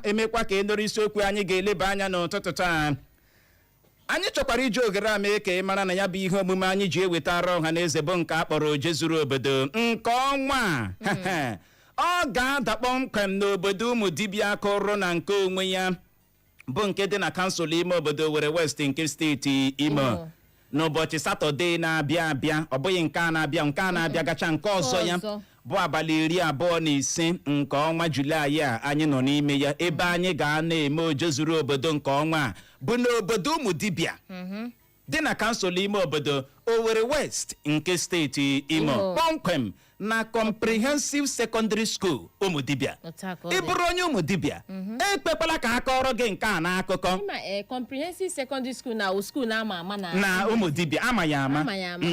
Emekwa ka ị nụrụ isiokwu anyị ga-eleba anya n'ụtụtụ taa. Anyị chọkwara iji oghere a mee ka ị mara na ya bụ ihe omume anyị ji ewetara ọha na eze, bụ nke a kpọrọ Oje Zuru Obodo nke ọnwa a, ọ ga-ada kpọmkwem n'obodo ụmụ dibịa kụrụ na nke onwe ya, bụ nke dị na kansụl ime obodo Owerri West nke steeti Imo Imo. n'ụbọchị Satọde na-abịa abịa. Ọ bụghị nke a na-abịa, nke a na-abịa gacha, nke ọzọ ya, Ọzọ. bụ abalị 25 nke ọnwa Julaị a anyị nọ n'ime ya. Ebe anyị ga na-eme Oje Zuru Obodo nke ọnwa a bụ n'obodo ụmụ dibịa dị na kansụl ime obodo Owerri West nke steeti Imo, Imo. kpọmkwem na Comprehensive Secondary School ụmụ dibịa. Otu a ka ọ Ị dị. bụrụ onye ụmụ dibịa, ekpekwala ka a kọrọ gị nke a n'akụkọ. Ịma comprehensive secondary school na school na-ama ama na Na ụmụ dibịa, ama ya ama. Ama ya ama.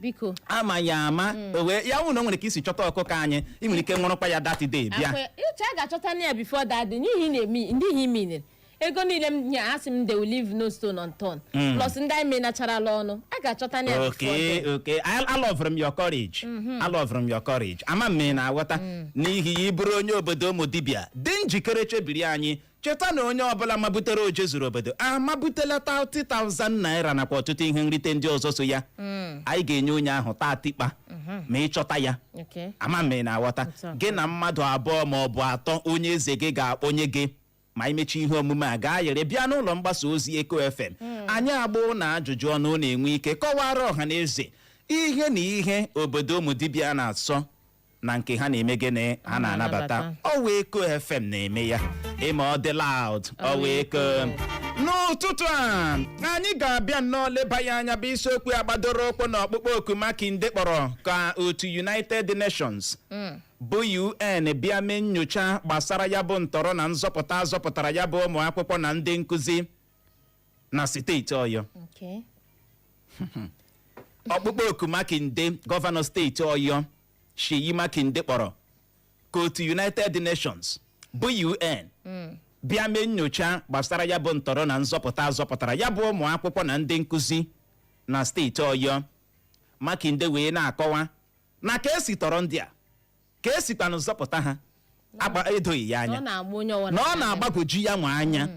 Biko. Ama ya ama. O wee ya wụ na o nwere ka isi chọta ọkụkọ anyị, ị nwere ike nwụrụkwa ya that day bịa. Uche, a ga-achọta na ya before that day, n'ihi na-eme, n'ihi iminere ego niile m nye, asị m they will leave no stone unturned, plus ndị anyị menacharala ọnụ, a ga-achọta na ya before then. Okay, I love from your courage. I love from your courage. Ama m ị na-aghọta. N'ihi ya, ị bụrụ onye obodo ụmụ dibịa, dị njikere chebiri anyị. Cheta na onye ọbụla mabutere Oje Zuru Obodo amabutela 30,000 naira nakwa ọtụtụ ihe nrite ndị ọzọ so ya. Anyị ga-enye onye ahụ tatikpa ma ịchọta ya. Ama m ị na-aghọta. Otu a. Gị na mmadụ abụọ ma ọ bụ atọ onye eze gị ga-akpọnye gị ma imechi ihe omume a, gaa yere bịa n'ụlọ mgbasa ozi Eko FM, anyị agbụ na ajụjụ ọnụ, na-enwe ike kọwara ọha na eze ihe na ihe obodo ụmụ dibịa na-asọ na nke ha na-eme gịnị, ha na-anabata. Na-anabata. Ọwa Eko FM na-eme ya. Ịma ọ dị loud, ọwa Eko. N'ụtụtụ a, anyị ga-abịa nnọọ leba ya anya, bụ isiokwu ya gbadoro ụkwụ na ọkpụkpọ oku Makinde kpọrọ ka otu United Nations, bụ UN, bịa mee nyocha gbasara ya bụ ntọrọ na nzọpụta azọpụtara ya bụ ụmụ akwụkwọ na ndị nkụzi na steeti Ọyọ. Ọkpụkpọ oku Makinde, gọvanọ steeti Ọyọ Seyi Makinde, kpọrọ ka otu United Nations, bụ UN, bịa mee nyocha gbasara ya bụ ntọrọ na nzọpụta azọpụtara ya bụ ụmụ akwụkwọ na ndị nkụzi na steeti Ọyọ. Makinde wee na-akọwa na ka esi tọrọ ndị a, ka esikwanụ zọpụta ha, agba edoghị ya Na anya. ọ na-agba onye ọwụla Na ọ anya. na-agbagwoju ya nwa anya,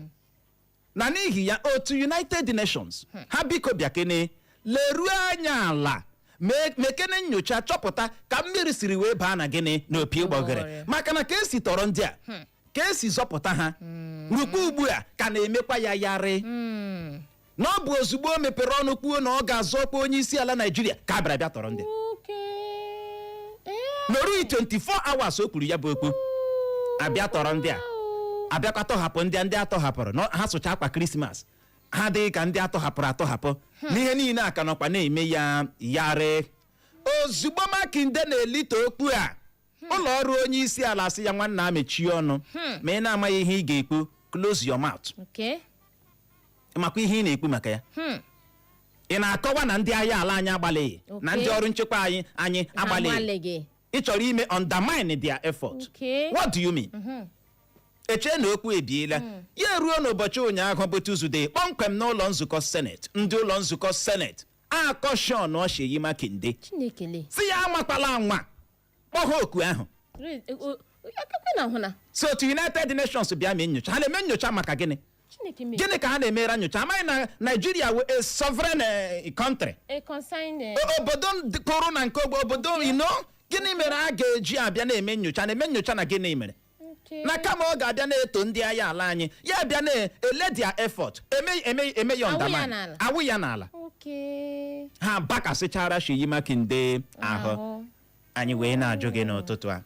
na n'ihi ya, otu United Nations, ha biko bịakene leruo anya ala, mekene nyocha, chọpụta ka mmiri siri wee baa na gịnị, n'opi ụgbọgịrị, Ụgbọgịrị. maka na ka esi tọrọ ndị a, ka esi zọpụta ha, rukwa ugbu a ka na-emekwa ya yarị. Na ọ bụ ozugbo o mepere ọnụ kwuo na ọ ga-azọkwa onye isi ala Naijiria ka a bịara bịa tọrọ ndị a. N'orughị 24 hours o kwuru ya bụ okwu, abịa tọrọ ndị a, abịakwa tọhapụ ndị a. Ndị atọhapụrụ na ha sụcha akwa Krismas, ha adịghị ka ndị atọhapụrụ atọhapụ n'ihe niile a ka nọkwa na-eme ya yarị. Ozugbo Makinde na-elite okpu a, ụlọ ọrụ onye isi ala sị ya, "Nwanna, a mechie ọnụ. Ma ị na-amaghị ihe ị ga-ekwu, close your mouth." Makwa ihe ị na-ekwu maka ya, ị na-akọwa na ndị agha ala anyị agbalịghị, na ndị ọrụ nchekwa anyị agbalịghị. Agbalịghị. Ị chọrọ ime undermine their effort. What do you mean? Eche na okwu ebiela ya. Eruo n'ụbọchị ụnyaahụ bụ Tuzdee, kpọmkwem n'ụlọ nzukọ Senate, ndị ụlọ nzukọ Senate akọshọn Seyi Makinde, Chinekele. si ya amakwala anwa kpọ ha oku ahụ. Akakwe na ahụ na Si otu United Nations bịa mee nyocha. Ha na-eme nyocha maka gịnị? Chineke mee. Gịnị ka ha na-emere nyocha? Amaghị na Nigeria wụ a sovereign country. A concern Obodo kwụrụ na nke ogbe obodo ino. Gịnị mere a ga-eji abịa na-eme nyocha, na-eme nyocha na gịnị mere? Na kama ọ ga-abịa na-eto ndị agha ala anyị, ya abịa na-ele their effort, eme eme eme ya Awụ ya undermine. n'ala. Awụ ya n'ala. Ha bakasịchara Seyi Makinde ahụ. Ahụ. Anyị wee na-ajụ gị n'ụtụtụ a,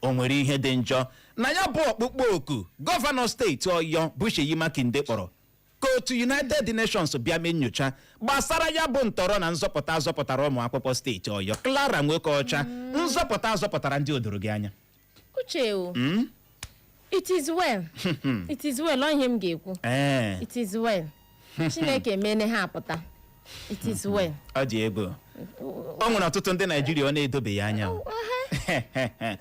o nwere ihe dị njọ na ya bụ ọkpụkpọ oku gọvanọ steeti Ọyọ bụ Seyi Makinde kpọrọ ka otu United Nations bịa mee nyocha gbasara ya bụ ntọrọ na nzọpụta azọpụtara ụmụ akwụkwọ steeti Ọyọ? Clara nwoke ọcha, nzọpụta azọpụtara ndị odoro gị anya? Uche o, it is well, it is well. Ọ ihe m ga-ekwu. It is well. Chineke mene ha apụta. It is well. Ọ dị egwu. O nwere ọtụtụ ndị Naijiria ọ na-edobeghị anya o. Aha.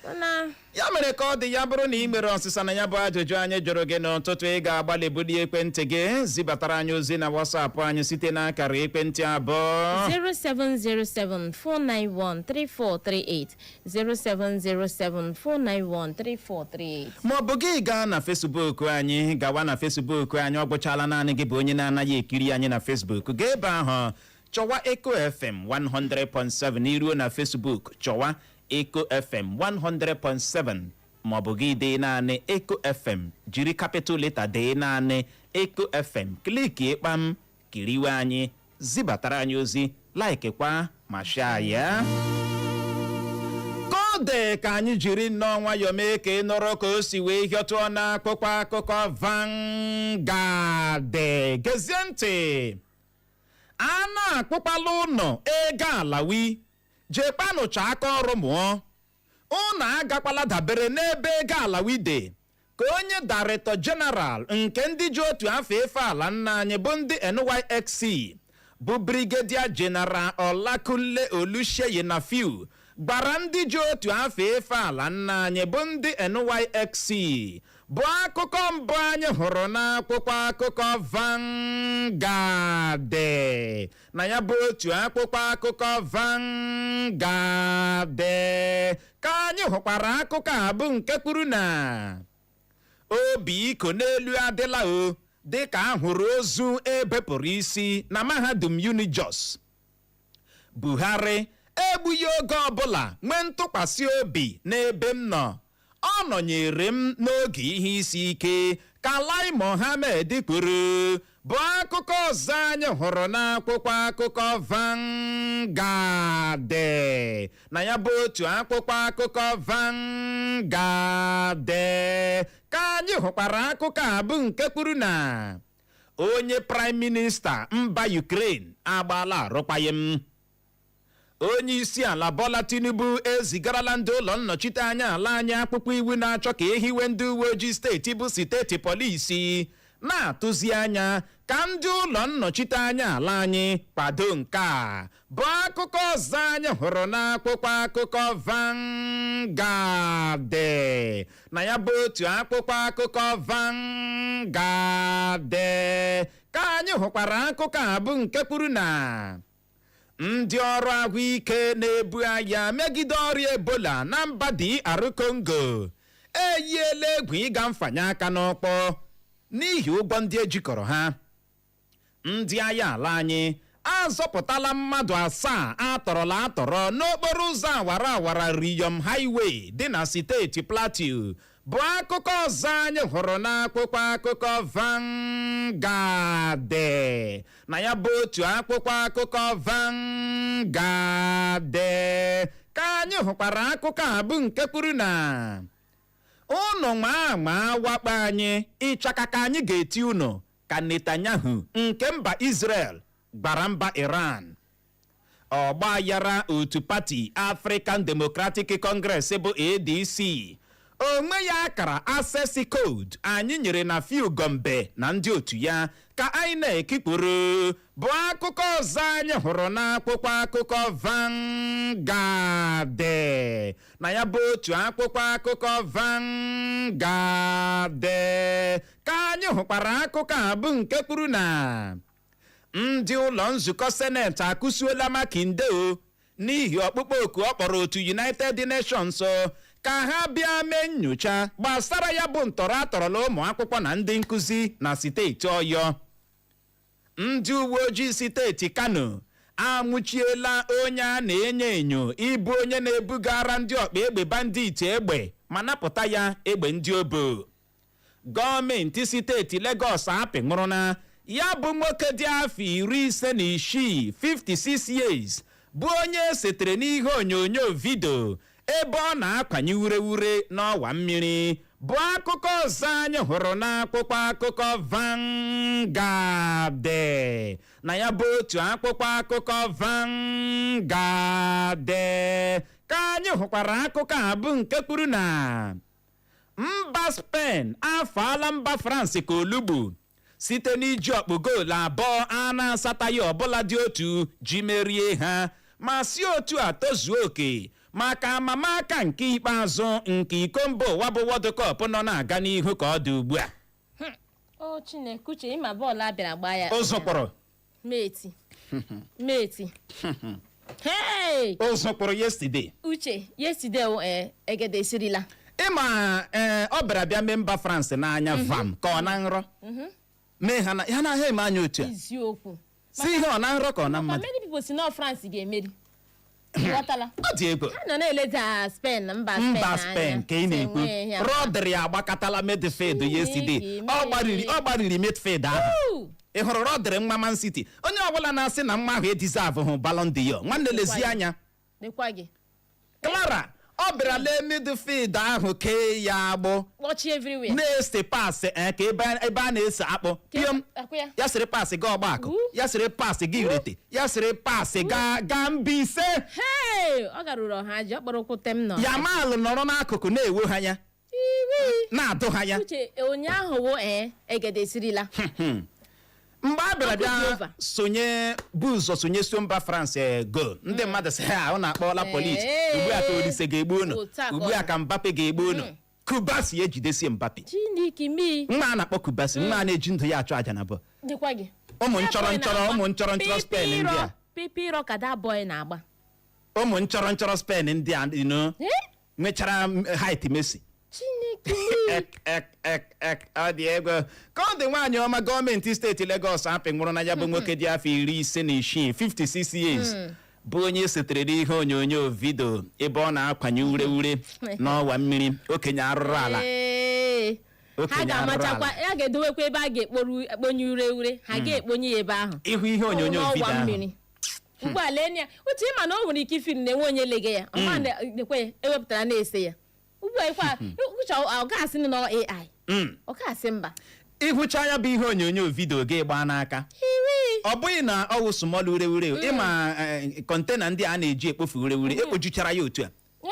Mana Ya mere ka ọ dị, ya bụrụ na ị mere ọsịsa na ya bụ ajụjụ anyị jụrụ gị n'ụtụtụ, ị ga-agbalị bulie ekwentị gị zibatara anyị ozi na WhatsApp anyị site n'akara ekwentị abụọ: 07074913438, 07074913438. Ma ọ bụ gị gaa na Facebook anyị, gawa na Facebook anyị. Ọ gwụchala naanị gị bụ onye na-anaghị ekiri anyị na Facebook. Gaa ebe ahụ, chọwa Eco FM 100.7. Iruo na Facebook, chọwa Eco FM 100.7, ma ọ bụ gị dee naanị Eco FM, jiri capital letter dee naanị Eco FM, click kpam, kiriwe anyị, zibatara anyị ozi, like kwa ma share ya. Ka ọ dị, ka anyị jiri nnọọ nwayọọ mee ka ị nụrụ ka o si wee hịọtụọ n'akwụkwọ akụkọ Vanguard. Gezie ntị: a na-akpụkpala ụnọ ego alawi, jekpanụcha aka ọrụ mụọ. Ụnụ agakwala dabere n'ebe ego alawi dị, ka onye Director General nke ndị ji otu afọ efe ala nna anyị bụ ndị NYSC, bụ Brigadier General Olakunle Oluseyi Nafiu, gbara ndị ji otu afọ efe ala nna anyị bụ ndị NYSC, bụ akụkọ mbụ anyị hụrụ n'akwụkwọ akụkọ Vanguard. Na ya bụ otu akwụkwọ akụkọ Vanguard ka anyị hụkwara akụkọ a bụ nke kwuru na obi iko n'elu adịla o, dịka ahụrụ ozu ebepụrụ isi na mahadum Unijos. Buhari egbughị oge ọbụla nwee ntụkwasị obi n'ebe m nọ, ọ nọnyere m n'oge ihe isi ike, ka Lai Mohammed kwuru, bụ akụkọ ọzọ anyị hụrụ n'akwụkwọ akụkọ Vanguard. Na ya bụ otu akwụkwọ akụkọ Vanguard ka anyị hụkwara akụkọ a bụ nke kwuru na onye prime minister mba Ukraine agbaala arụkwaghịm. Onye isi ala Bola Tinubu ezigarala ndị ụlọ nnọchite anya ala anyị akwụkwọ iwu na-achọ ka ehiwe ndị uwe ojii steeti bụ steeti police, na-atụzi anya ka ndị ụlọ nnọchite anya ala anyị kwado nke a, bụ akụkọ ọzọ anyị hụrụ n'akwụkwọ akụkọ Vanguard. Na ya bụ otu akwụkwọ akụkọ Vanguard ka anyị hụkwara akụkọ a bụ nke kwuru na ndị ọrụ ahụike na-ebu agha megide ọrịa Ebola na mba DR Congo eyiela egwu ịga mfanye aka n'ọkpọ n'ihi ụgwọ ndị ejikọrọ ha. Ndị agha ala anyị azọpụtala mmadụ asaa atọrọla atọrọ n'okporo ụzọ awara awara Riyom Highway dị na steeti Plateau, bụ akụkọ ọzọ anyị hụrụ n'akwụkwọ akụkọ Vanguard. Na ya bụ otu akwụkwọ akụkọ Vanguard ka anyị hụkwara akụkọ a bụ nke kwuru na unu maa maa wakpo anyị, ịchaka ka anyị ga-eti unu, ka Netanyahu nke mba Israel gbara mba Iran. Ọgbaghara otu pati African Democratic Congress bụ ADC onwe ya akara access code anyị nyere na Fiu Gombe na ndị otu ya, ka INEC kwuru, bụ akụkọ ọzọ anyị hụrụ n'akwụkwọ akụkọ Vanguard. Na ya bụ otu akwụkwọ akụkọ Vanguard ka anyị hụkwara akụkọ a bụ nke kwuru na ndị ụlọ nzukọ seneti akụsuola Makinde o n'ihi ọkpụkpọ oku ọ kpọrọ otu United Nations ka ha bịa mee nyocha gbasara ya bụ ntọrọ atọrọla ụmụ akwụkwọ na ndị nkụzi na steeti Ọyọ. Ndị uwe ojii steeti Kano anwụchiela onye a na-enyo enyo ịbụ onye na-ebugara ndị ọkpa egbe bandit egbe, ma napụta ya egbe ndị obo. Gọọmenti steeti Legọs apịṅụrụna ya bụ nwoke dị afọ 56, 56 years, bụ onye esetere n'ihe onyonyo video ebe ọ na-akwanye ureure n'ọwa mmiri, bụ akụkọ ọzọ anyị hụrụ n'akwụkwọ akụkọ Vanguard. Na ya bụ otu akwụkwọ akụkọ Vanguard ka anyị hụkwara akụkọ a bụ nke kwuru na mba Spain afaala mba France ka olugbu site n'iji ọkpụ goolu 2 a na-asataghị ọbụla dị otu ji merie ha, ma si otu a tozuo oke maka Maka amamaka nke ikpeazụ nke iko mba ụwa bụ World Cup nọ na-aga n'ihu ka ọ dị ugbu a. O Chineke, Uche, ịma bọọlụ a bịara gbaa ya. Ụzụ kpụrụ. Meti meti, hey! Ụzụ kpụrụ yesterday. Uche, yesterday o, egede esirila. Ịma, ee, ọ bịara bịa mee mba France n'anya vam ka ọ na nrọ mee ha na ha na ha eme anya otu a. Eziokwu. Si ihe ọ na nrọ ka ọ na Ma mmadụ. many people si na France ga-emeri. Ghọtala? Ọ dị egwu. Ha nọ na-eleda Spain na mba Spain Mba anya. Spain ka ị Si na-ekwu. enweghị ihe. Rodri agbakatala midfield yesterday. Chineke. Ọ gbariri midfield ahụ. Woo! Ị hụrụ Rodri, nwa Man City? Onye ọbụla na-asị na nwa ahụ e-deserve hụ Ballon d'Or, nwanne, lezie anya. Lekwa gị. Clara, ọ bịara lee midfield ahụ, kee ya agbụ. Kpọchi everywhere. Na-ese pass ka ebe a na-ese akpụ piom. Akụ ya. Ya sịrị pass gaa ọgbakọ. Woo. Ya sịrị pass gị irete, ya sịrị pass gaa gaa Mbaise. Hey, ọ garuru ọha ji ọ kpọrọ ụkwụ tem nọ. Yamal nọrọ n'akụkụ na-ewe ha ya, Iwi. na-adụ ha ya. Uche, ụnyaahụ wo, egede esirila. Mgbe a bịara Ọkụ dị bịa over. sonye bụ ụzọ sonye so mba France goal, ndị mmadụ sị ha unu akpọọla polisi. Ugbu a ka Olise ga-egbu unu. Otu a ka Ugbu ọ a ka Mbappe ga-egbu unu. Cubarsi ejidesie Mbappe. Chineke mi. Nwa a na-akpọ Cubarsi, nwa a na-eji ndụ ya achụ aja na bọ. Dịkwa gị. Ụmụ That nchọrọ boy nchọrọ na-agba. ụmụ nchọrọ nchọrọ Spain ndị a. Pipiro ka that boy na-agba. Ụmụ nchọrọ nchọrọ Spain ndị a Eh? nwechara height Messi. Chineke mi. Ek ek ek ek, ọ dị ego ka ọ dị. Nwaanyị ọma, gọọmenti steeti Legọs apị nwụrụ na ya bụ nwoke dị afọ 56, 56 years, bụ onye setere n'ihe onyonyo video ebe ọ na-akwanye ure ure n'ọwa mmiri. Okenye arụrụ ala. Ee. Ha Okenye ga-amachakwa arụrụ ya ga-edowekwa ebe a ga-ekporu ekponye ure ure, ha ga-ekponye ya ebe ahụ. Ịhụ ihe onyonyo n'ọwa video ahụ. mmiri ugbu a, lee ya. Uche, ịma na o nwere ike ifiri na enwe onye lege ya ọma na-ekwe ya ewepụtara na-ese ya ugbu a. Ịkwa, Uche, ọ ga-asị na ọ AI. Ọ ga-asị mba. Ịhụcha ya bụ ihe onyonyo video gị gbaa n'aka. Iwi. Ọ bụghị na ọ wụ small ure ure. Ịma container ndị a na-eji ekpofu ure ure ekpojuchara ya otu a. Eh?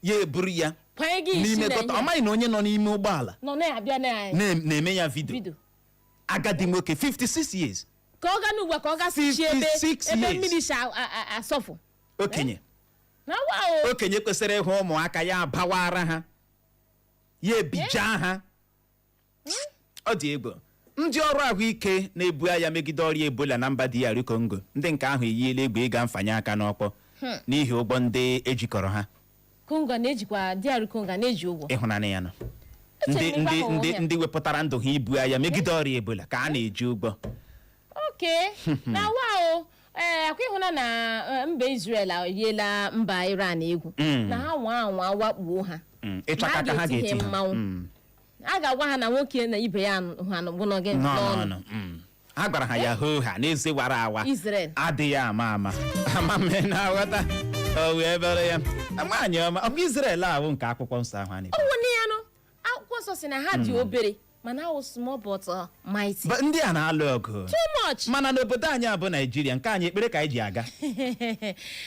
Ya eburu ya Kwanye gị isi n'ime na gutter. ihe. Ọ maghị na onye nọ n'ime ụgbọala nọ na-abịa na na-eme ya video. Video. Agadi nwoke, 56 years. Ka ọ gaa n'ugbu a, ka ọ gaa sichie ebe 56 ebe years. mmiri si asọfụ. Okenye. Na wa o. Okenye kwesịrị ịhụ ụmụaka ya abawara ha, ya ebija ha. Ọ dị egwu. Ndị ọrụ ahụike na-ebu agha megide ọrịa Ebola na mba DR Congo, ndị nke ahụ eyiela egbe ịga mfanye aka n'ọkpọ n'ihi ụgbọ ndị ejikọrọ ha. Congo na-ejikwa, DR Congo na-eji ụgwọ. Ịhụnanya ya nọ Eche ndị m ndị ịgwa ha ndị ọhịa. ndị wepụtara ndụ ha ibu agha megide ọrịa Ebola ka a na-eji ụgbọ. Oke na wa o, ee, akwa ịhụna na mba Israel eyiela mba Iran egwu na ha nwa anwa wakpuo ha. Ịchaka aka ha ga-eti ga-eti ha. mmanwụ. A ga-agwa ha na nwoke na ibe ya ha nọ gị No, no, n'ọnụ. no. Ha gwara ha ya hoo ha n'eze wara awa. Israel. Adịghị ama ama ama mme na aghọta o wee bere ya. Nwaanyị ọma, ọ bụ Israel ahụ nke akwụkwọ nsọ ahụ a na-ekwu? Ọwụ na ya nụ akwụkwọ nsọ si na ha dị obere mana awụ small but mighty. But ndị a na-alụ ọgụ Too much. mana n'obodo anyị a bụ Naijiria nke anyị, ekpere ka anyị ji aga.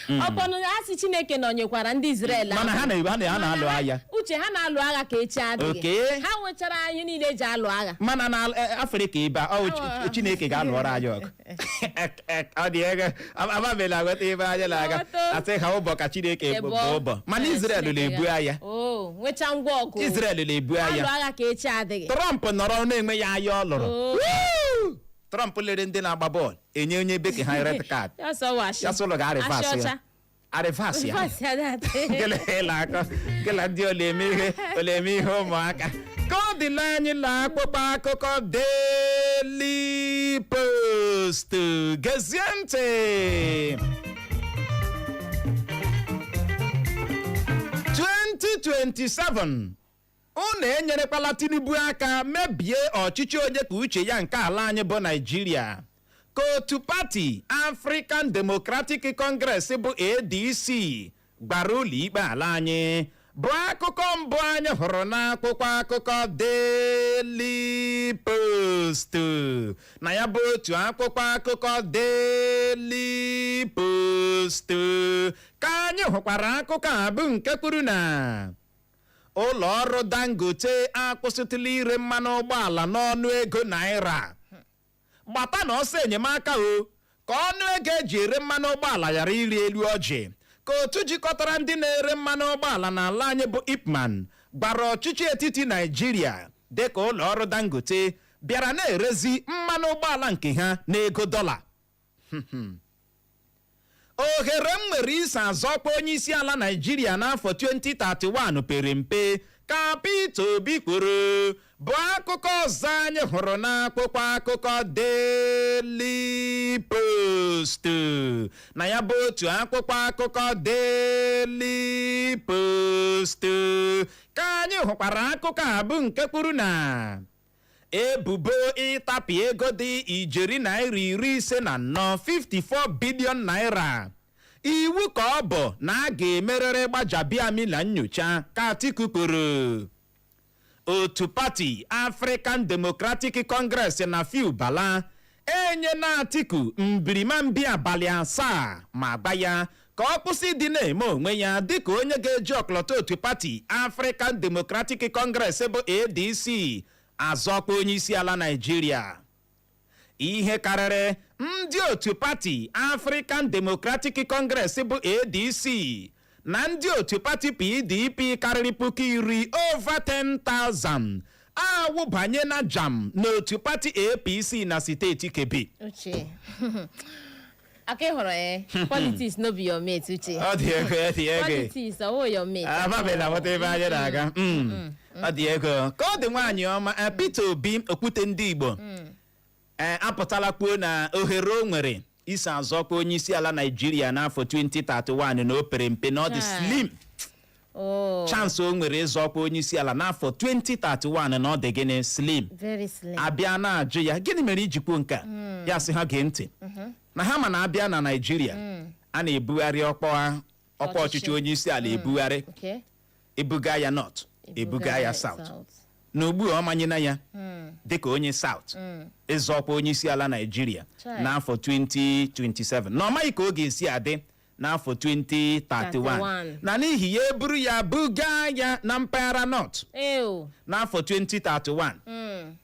Ọkpọnụ a sị Chineke nọnyekwara ndị Israel Mana ahụ. ha na-alụ Mana agha. Uche, ha na-alụ agha ka echi adịghị. Okay. Ha nwechara anyị niile eji alụ agha. Mana na Afrịka ebe a, ọ bụ Chineke ga-alụọrọ anyị ọgụ. Ọ dị ego amabela aghọta ebe anyị na-aga. Ghọta. Asị ha ụbọ ka Chineke bụ ụbọ, mana Israel Chineke na-ebu agha. O nwechaa ngwa ọgụ. Israel na-ebu alụ agha. Agha ka echi adịghị. Trump nọrọ na-enwe ya agha ọ lụrụ. Oh. Woo! Trump lere ndị na-agba bọọlụ enye onye bekee ha red card. Ya sọ washi. Ya sị ụlọ ga-arịvasị Ashị ya. ọcha. Arịvasị ya. Reverse ya that. Gịla ịla akọ gịla ndị ole eme ihe ole eme ihe ụmụaka ka ọ dịla. Anyị la akpụkpọ akụkọ Daily Post. Gezie ntị. 2027, unu enyerekwala Tinubu aka mebie ọchịchị onye ka uche ya nke ala anyị bụ Naijiria, ka otu pati African Democratic Congress bụ ADC gbara ụlọ ikpe ala anyị, bụ akụkọ mbụ anyị hụrụ n'akwụkwọ akụkọ Daily Post. Na ya bụ otu akwụkwọ akụkọ Daily Post ka anyị hụkwara akụkọ a bụ nke kwuru na ụlọ ọrụ Dangote akwụsịtụla ire mmanụ ụgbọala n'ọnụ ego naira. Gbata na ọsọ enyemaka o, ka ọnụ ego eji ere mmanụ ụgbọala ghara ịrị elu ọjị. Ka otu jikọtara ndị na-ere mmanụ ụgbọala n'ala anyị bụ IPMAN gbara ọchịchị etiti Naijiria, dịka ụlọ ọrụ Dangote bịara na-erezi mmanụ ụgbọala nke ha n'ego dọla. Ohere m nwere iso azọkwa onye isi ala Naijiria n'afọ 2031 pere mpe, ka Peter Obi kwuru, bụ akụkọ ọzọ anyị hụrụ n'akwụkwọ akụkọ Daily Post. Na ya bụ otu akwụkwọ akụkọ Daily Post ka anyị hụkwara akụkọ a, bụ nke kwuru na ebubo ịtapị ego dị ijeri naira 54, 54 billion naira, iwu ka ọ bụ na a ga-emerịrị Gbajabiamila nyocha, ka Atiku kwuru. Otu pati African Democratic Congress na Fiu Bala enyela Atiku mbirimambi abalị 7 ma gba ya ka ọ kwụsị ịdị na-eme onwe ya dịka onye ga-eji ọkọlọtọ otu pati African Democratic Congress bụ ADC azọkwa onye isi ala Naịjirịa. Ihe karịrị ndị otu pati African Democratic Congress bụ ADC na ndị otu pati PDP karịrị 10,000, over 10,000, awụbanye na jam n'otu pati APC na steeti Kebbi. Uche, aka ị hụrụ, politics no be your mate, Uche. Ọ dị ego, ọ dị ego. Politics ọwụ your mate. Amabela ghọta ebe anyị na-aga. Ọ dị ego ka ọ dị. Nwaanyị ọma, Peter Obi, okwute ndị Igbo, apụtala kwuo na ohere o nwere iso azọkwa onye isi ala Naijiria n'afọ 2031 na o pere mpe, na ọ dị Chai. slim. Oh, Chance o nwere ịzọkwa onye isi ala n'afọ 2031 na ọ dị gịnị? Slim. Very slim. Abịa na-ajụ ya gịnị mere iji kwuo nke a, ya sị ha gee ntị, na ha ma na abịa na Naijiria, a na-ebugharị ọkwa ọkwa ọchịchị onye isi ala ebugharị. Ebuga ya north, ebuga ya south, na ugbu a ọ manyena ya dịka onye south ịzọkwa onye isi ala Naijiria Chai. n'afọ 2027, na ọ maghị ka ọ ga-esi adị n'afọ 2031. 31. Na n'ihi ya, eburu ya buga ya na mpaghara north Ew. n'afọ 2031,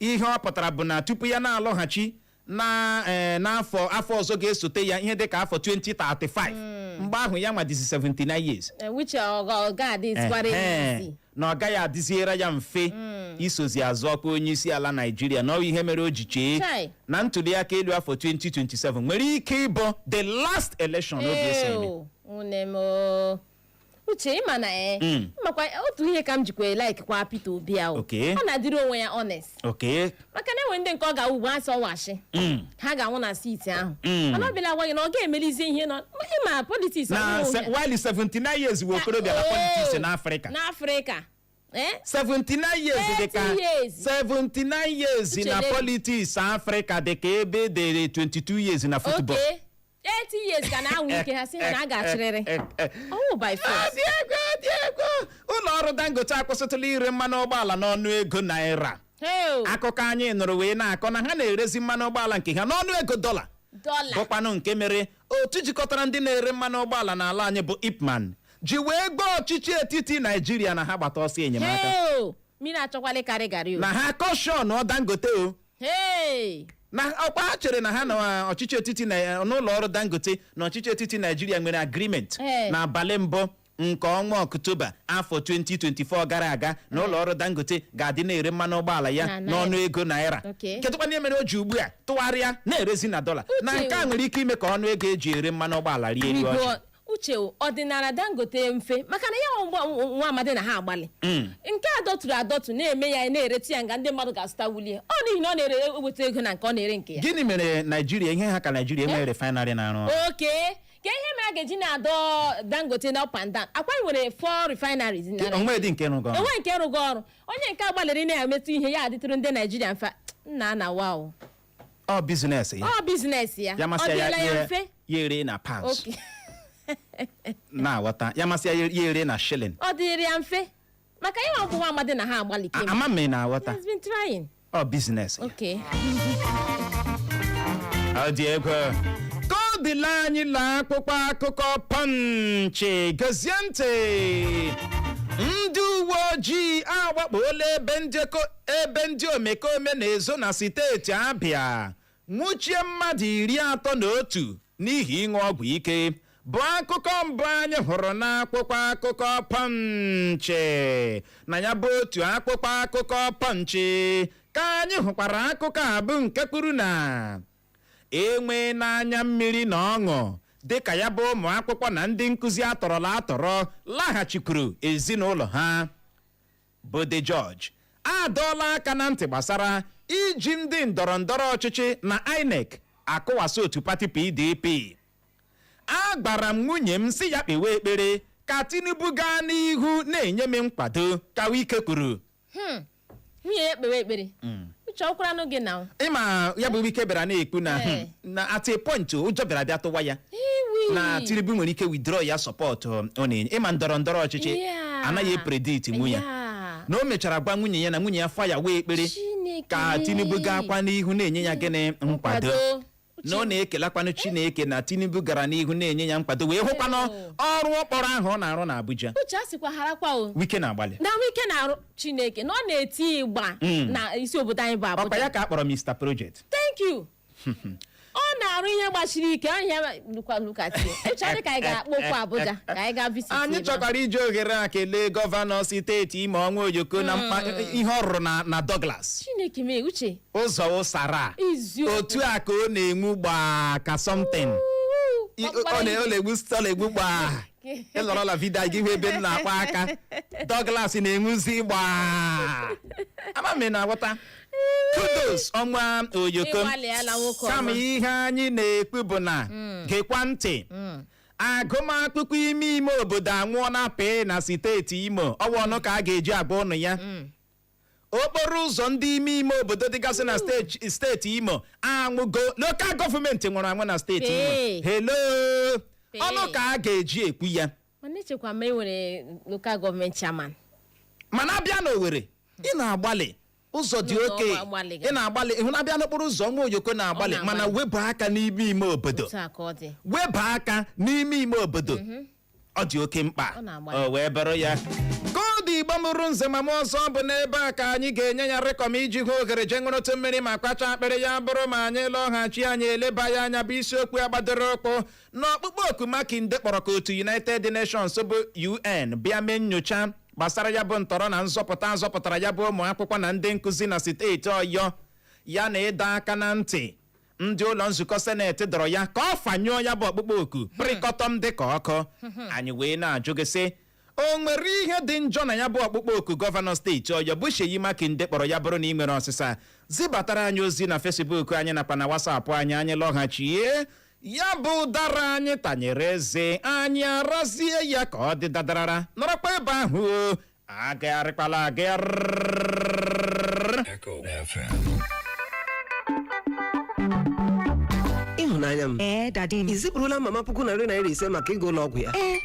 ihe ọ pụtara bụ na tupu ya na-alọghachi na n'afọ afọ ọzọ ga-esote ya, ihe dịka afọ 2035, mgbe ahụ ya nwa dịzi 79 years. Which ọ ga-adị kwara easy. Na ọ gaghị adịziere ya mfe isozi azụ ọkwa onye isi ala Naijiria, na ọ ihe mere o ji chee Chai. na ntuli aka elu afọ 2027 nwere ike ịbụ the last election ọ ga-eso eme. Ew, nwunye m o. Uche, ịma na makwa otu ihe ka m jikwa like kwa Peter Obi ahụ. Ọ na-adịrị onwe ya honest, maka na enwe ndị nke ọ ga-awụ ugbu asị ọwashi ha ga-anwụ na seat ahụ, mana ọ bịala gwa gị na ọ ga-emelizi ihe nọ ịma politics. Na while 79 years bụ okorobịa na politics n'Afrịka. N'Afrịka, 79 years dị ka 30 years. 79 years na Uche, politics Africa dị ka ebe dere 22 years na football. Okay, 80 years ka na-anwụ ike ha sị ha na a ga-achịrịrị ọnwụ by force. Dị ego, dị ego. Ụlọ ọrụ Dangote akwụsịtụla ire mmanụ ụgbọala n'ọnụ ego naira. Hey, Akụkọ anyị nụrụ wee na-akọ na ha na-erezi mmanụ ụgbọala nke ha n'ọnụ ego dọla, dọla, bụkwanụ nke mere otu jikọtara ndị na-ere mmanụ ụgbọala n'ala anyị bụ IPMAN ji wee gbaa ọchịchị etiti Naijiria na ha gbata ọsọ enyemaka, Hey, mmiri achọkwala ịkarị garị o. na ha caution Dangote o, Hey. na ọkwa ha chere na ha na ọchịchị etiti na n'ụlọ ọrụ Dangote na ọchịchị etiti Naijiria nwere agreement n'abalị mbụ nke ọnwa Ọktoba afọ 2024 gara aga, na ụlọ ọrụ Dangote ga-adị na-ere mmanụ ụgbọala ya Na n'ọnụ naira. ego naira. Kedụkwana ihe mere o ji ugbu a tụgharịa na-erezi na dọla, na Uche nke a nwere ike ime ka ọnụ ego eji ere mmanụ ụgbọala rie elu ọjị? Rigo, Uche o, ọdịnala Dangote mfe, maka na ya nwa amadi na ha agbalị nke a dọtụrụ adọtụ na-eme ya na-eretụ ya nga ndị mmadụ ga-azụta wulie ọ, n'ihi na ọ na-ere eweta ego na nke ọ na-ere nke ya. Gịnị mere Naijiria, ihe ha ka Naijiria enwere refinery na-arụ ọrụ? Oke ka ihe mere a ga-eji na-adọ Dangote na up and down akwa nwere four refineries na Onwe dị nke rụgo ọrụ. Enwe nke rụgo ọrụ. Onye nke agbalịrị na-emetụ ihe ya adịtụrụ ndị Naijiria mfe nna na wow. Ọ business ya. Ọ business ya. Ya Ọ masị ya, dịla ya ya mfe. ya ere na pounds. Na-aghọta, ya masị ya, ya ere na shilling. Ọ dịrị ya mfe maka ịnwa ọgwụ nwa amadi na ha agbalị kemgbe. Ama m ị na-aghọta. He has been trying. Ọ business ya. Ọ dị egwu. Ka ọ dịla anyị la akwụkwọ akụkọ Punch. Gezie ntị, ndị uwe ojii awakpola ebe ndị omekome na-ezo na steeti Abịa, nwụchie mmadụ 31 n'ihi ịṅụ ọgwụ ike. Bụ akụkọ mbụ anyị hụrụ n'akwụkwọ akụkọ Punch. Na ya bụ otu akwụkwọ akụkọ Punch ka anyị hụkwara akụkọ a, bụ nke kwuru na enwe n'anya mmiri na ọṅụ dịka ya bụ ụmụ akwụkwọ na ndị nkụzi atọrọla atọrọ laghachikwuru ezinụlọ ha. Bode George adọọla aka na ntị gbasara iji ndị ndọrọ ndọrọ ọchịchị na INEC akụwasị otu pati PDP. Agbara m nwunye m si ya kpewe ekpere ka Tinubu gaa n'ihu na-enye m nkwado, ka Wike kwuru. Nwunye ya kpewe ekpere? Uche, ọkwaranụ gị na Ịma ya bụ Wike bịara na-ekwu na na at a point ụjọ bịara bịa tụwa ya Iwi. na Tinubu nwere ike withdraw ya support ọ na-enye. Ịma ndọrọ ndọrọ ọchịchị anaghị epredict nwunye na o mechara gwa nwunye ya na nwunye ya fa ya wee ekpere Chineke. ka Tinubu gaakwa n'ihu na-enye ya gịnị? Nkwado. Nkwado. Na ọ na-ekelakwanụ Chineke na Tinubu gara n'ihu na-enye ya nkwado, wee hụkwanụ ọrụ ọkpọrọ ahụ ọ na-arụ na Abuja. Uche, a sịkwa harakwa o. Wike na-agbalị. Na Wike na-arụ, Chineke na ọ na-eti ịgba na isi obodo anyị bụ Ọkwa Abuja. ya ka a kpọrọ Mr Project. Thank you. Ọ na-arụ ihe gbachiri ike ọhịa lukwa lukati. Uche, adị ka anyị ga-akpọkwa Abuja ka anyị gaa visit Anyị ebe ahụ. chọkwara iji ohere a kelee gọvanọ steeti Imo, Ọnwa Oyoko, na mkpa ihe ọ rụrụ na Douglas. Chineke mee, Uche. Ụzọ ụsara Eziokwu. otu a ka ọ na-enwu gbaa ka something. Ọ na-egbu gbaa. Ịlọrọla video gị hụ ebe m na-akpọ aka, Douglas na-enwuzi gbaa. Ama m ị na-aghọta. Kudos, Ọnwa Oyoko. Ịgbalịala, nwoke ọma. Kama ihe anyị na-ekwu bụ na gekwa ntị, agụmakwụkwọ ime ime obodo anwụọ na pee na steeti Imo. Ọwa ọnụ ka a ga-eji agba ụnụ ya. Okporo ụzọ ndị ime ime obodo dịgasị na steeti Imo anwụgo. Local government nwụrụ anwụ na steeti Imo. Pee. Hello. Pee. Ọnụ ka a ga-eji ekwu ya. Mana echekwa ma e nwere local government chairman. Mana abịa n'Owerri, ị na-agbalị, ụzọ dị N'ụzọ oke. ọ agbalịghị. Ị na-agbalị ịhụ na abịa n'okporo ụzọ, Ọnwa Oyoko na-agbalị. Ọ Mana na-agbalị. wepụ aka n'ime ime obodo. Otu a ka ọ dị. Weba aka n'ime ime obodo, ọ dị oke mkpa. Ọ na-agbalị. O wee bụrụ ya ka ọ dị. Igbo mụrụ nze ma m ọzọ, bụ n'ebe a ka anyị ga-enye ya rịkọm iji hụ oghere jee ṅụrụtụ mmiri ma kpacha akpịrị. Ya bụrụ ma anyị lọghachi, anyị eleba ya anya bụ isiokwu ya gbadoro ụkwụ n'ọkpụkpọ oku Makinde kpọrọ ka otu United Nations bụ UN bịa mee nyocha gbasara ya bụ ntọrọ na nzọpụta azọpụtara ya bụ ụmụ akwụkwọ na ndị nkụzi na steeti Ọyọ, ya na ịdọ aka na ntị ndị ụlọ nzukọ seneti dọrọ ya ka ọ fanyụọ ya bụ ọkpụkpọ oku pịrịkọtọm dị ka ọkụ. Anyị wee na-ajụ gị sị, o nwere ihe dị njọ na ya bụ ọkpụkpọ oku gọvanọ steeti Ọyọ bụ Seyi Makinde kpọrọ ya? Bụrụ na ị nwere ọsịsa, zibatara anyị ozi na Facebook anyị nakwa na WhatsApp anyị. Anyị lọghachie, ya bụ ụdara anyị tanyere eze anyị arazie ya ka ọ dị dadarara. Nọrọkwa ebe ahụ o, agagharịkwala agagharị. Echo FM. Ịhụnanya m. Ee, daddy m. Ị zipụrụla mama ₦100,000 maka ịga ụlọ ọgwụ ya? Ee.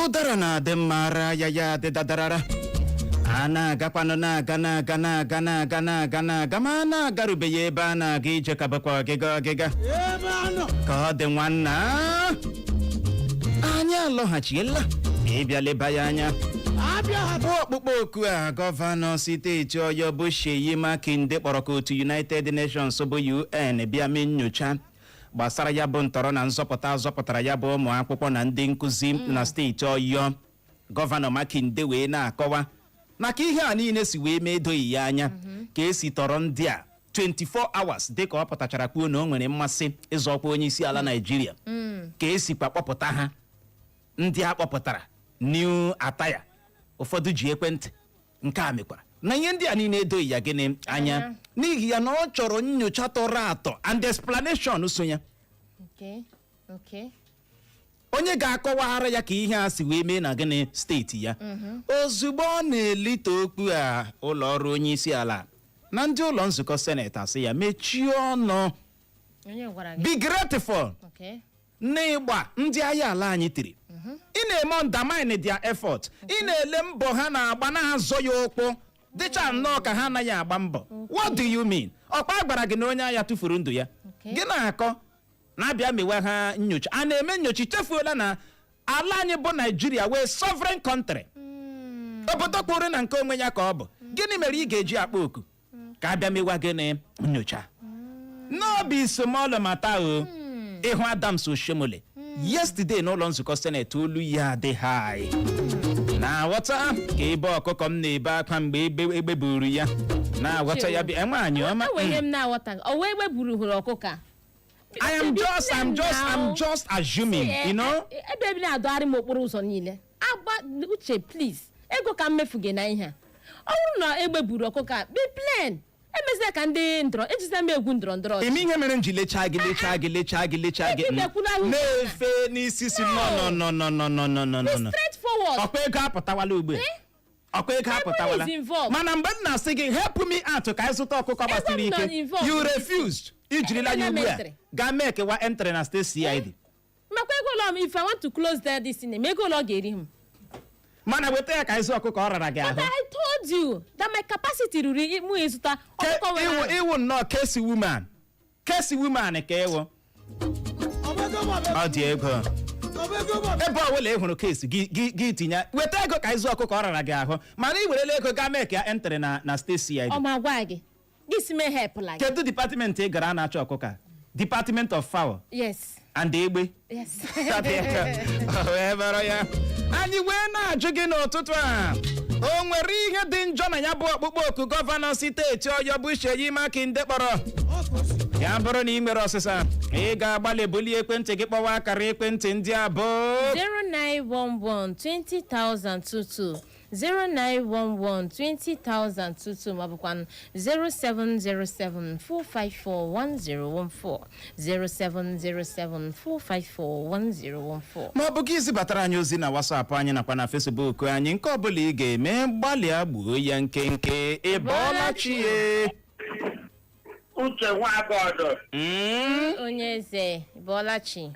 Ụdara na-adị mma, ara ya ya adị dadarara. A na-agakwanụ, na-aga, na-aga, na-aga, na-aga, na-aga, na-aga, ma a na-agarubeghị ebe a na-aga ije, ka bụkwa ọgịga ọgịga ka ọ dị. Nwanna, anyị alọghachiela ịbịa leba ya anya, bụ ọkpụkpọ oku a gọvanọ steeti Ọyọ bụ Seyi Makinde kpọrọ ka otu United Nations bụ UN bịa mee nyocha gbasara ya bụ ntọrọ na nzọpụta azọpụtara ya bụ ụmụ akwụkwọ na ndị nkụzi na steeti Ọyọ. Gọvanọ Makinde wee na-akọwa na ka ihe a niile si wee mee edoghị ya anya, ka esi tọrọ ndị a 24 hours dịka ọ pụtachara kwuo na o nwere mmasị ịzọ ọkwa onye isi ala Naijiria, ka esikwa kpọpụta ha. Ndị a kpọpụtara new attire, ụfọdụ ji ekwentị. Nke a mekwara na ihe ndị a niile edoghị ya gịnị anya. N'ihi ya na ọ chọrọ nyocha tọrọ atọ and explanation so ya. Onye ga-akọwara ya ka ihe a si wee mee na gịnị steeti ya. Ozugbo ọ na-elite okpu a, ụlọ ọrụ onye isi ala na ndị ụlọ nzukọ seneti asị ya mechie ọnụ. Onye gwara gị? Be grateful n'ịgba ndị agha ala anyị tiri. Ị na-eme undermine their effort, ị na-ele mbọ ha na-agba, na-azọ ya ụkwụ, dịcha nnọọ ka ha anaghị agba mbọ. What do you mean? Ọkpa gwara gị na onye agha tụfuru ndụ ya. Gị na-akọ na-abịa mewe ha nyocha, a na-eme nyocha. Chefuola na ala anyị bụ Naijiria wee sovereign country, obodo kpụrụ na nke onwe ya ka ọ bụ. Gịnị mere ị ga-eji akpa oku ka abịa mewa gịnị nyocha? N'obi small matter o. Ịhụ Adams Oshiomhole yesterday n'ụlọ nzukọ seneti, olu ya dị high, na-aghọta ka ebe ọkụkọ m na-ebe akwa mgbe egbe egbe buru ya, na-aghọta ya bụ nwaanyị ọma. Enwe ihe m na-aghọta, o wee egbe buru hụrụ ọkụkọ a. I am just I'm just I'm just assuming. Ebe ebe na-adọgharị m okporo ụzọ niile agba. Uche, please, ego ka m mefu gị na ihe a. Ọ bụrụ na egbe buru ọkụkọ a, be plain, emezila ka ndị ndọrọ ejizila m egwu ndọrọ ndọrọ ọchịchị. Eme ihe mere m ji lechaa gị, lechaa gị, lechaa gị, lechaa gị. Ebe imekwula ahụ. Na-efe n'isi si no, no, no, no, no, no, no, no, Be no, no. straight forward. Ọkwa ego apụtawala ugbu a, ọkwa ego apụtawala. Is involved. Mana mgbe m na-asị gị help me out ka anyị zụta ọkụkọ gbasiri Ego m nọ ike, involved. you refused. Ijirila ya ugbu a Elementary. gaa mee kewa entry na state CID. Makwa ego ụlọ m, if I want to close that this thing, ego ụlọ ọ ga-eri m. Mana weta ya ka anyị zụ ọkụkọ, ọ rara gị But ahụ. I told you that my capacity ruru mụ ịzụta ọkụkọ nwere ịwụ ahụ. ịwụ nnọọ case woman, case woman ka ịwụ. Ọ dị ego ebe ọbụla ị hụrụ case gị, gị tinye weta ego ka ịzụ ọkụkọ, ọ rara gị ahụ. Mana ị werela ego gaa mee ka ya entry na state CID. Ọ ma gwa gị, gị si mee help la gị. Kedu department ị gara a na-achọ ọkụkọ a? Department of fowl Yes. and egbe. Yes. Wee bụrụ ya, anyị wee na-ajụ gị n'ụtụtụ a, o nwere ihe dị njọ na ya bụ ọkpụkpọ oku gọvanọ steeti Ọyọ bụ Seyi Makinde kpọrọ? Ya bụrụ na ị nwere ọsịsa, ị ga-agbalị bulie ekwentị gị kpọwa akara ekwentị ndị a bụ 0911 20022, 0911 20022, maọbụkwa 0707 454 1014, 0707 454 1014. Ma ọ bụ gị zibatara anyị ozi na WhatsApp anyị nakwa na Facebook anyị. Nke ọbụla ị ga-eme, gbalịa gbuo ya nkenke. Ị bọọla chie? Uche Nwagọdụ. Onye eze, Bọlachi.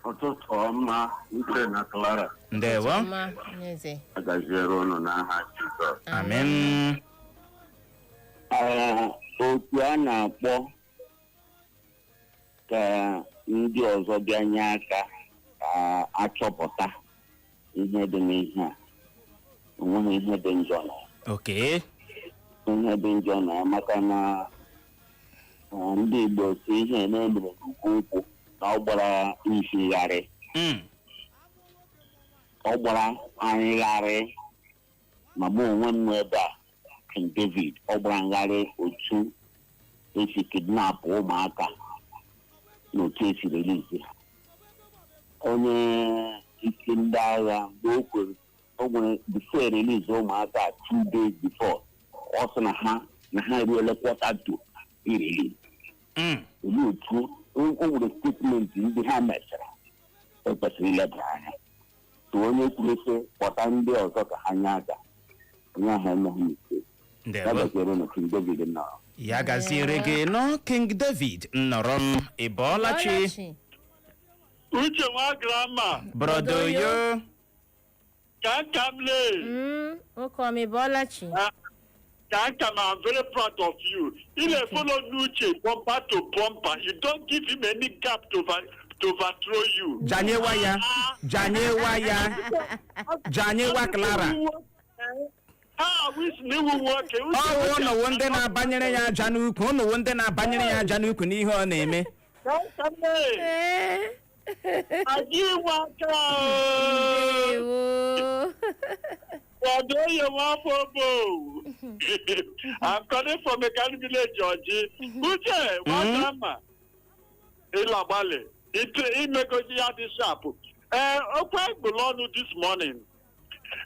Ụtụtụ ọma, Uche na Clara. Ndewo. Ọma, onye eze. Agaziere unu n'aha Jizọs. Amen. Ee, otu a na-akpọ ka ndị ọzọ bịa nye aka ka achọpụta ihe dị n'ihe a, onweghị ihe dị njọ na ya. Ihe dị njọ na ya, maka na ndị Igbo si ihe na-emere n'ugwu nkwụ na ọ gbara ifigharị. Ọ gbara anyịgharị, ma mụ onwe m nọ ebe a, King David, ọ gbara ngharị otu esi kidnap ụmụaka na otu esi release ha. Onye isi ndị agha, mgbe o kwere, o nwere before release ụmụaka, 2 days before, ọ sị na ha eruola quarter to irelease. Olee otu o nwere statement ndị ha mechara ekwesịrị ileba anya? Tụ onye kwuru sị kpọta ndị ọzọ ka ha nye aka. Onye ahụ emeghị mistake. Ya Ndewo. gaziere na King David nọrọ. Ya gaziere gị nọ, King David nnọrọ m. Ị bọọla chi? Bọọlachi. Uche nwa grandma. Brodoyo. Ka nka m lee. Nwoke ọma, ị bọọlachi. Ka nka m, I'm very proud of you. Ị na-follow n'Uche bumper to bumper. You don't give him any gap to overthrow you. Janyewa ya, janyewa ya, janyewa Clara. Ha wisi na iwu nwoke. Ọ wụ ụnụwụ ndị na-abanyere ya aja n'ukwu, ụnụwụ ndị na-abanyere ya aja n'ukwu n'ihe ọ na-eme. Ka nka m lee. Ee. Adị nwa aka o. Ewo. Kwado nwafọ bo. I'm calling from Mechanic Village, Georgie. Uche, nwa grandma. Ịlagbalị. Imegozi ya dị sharp. Ee, okwu egbulu ọnụ this morning.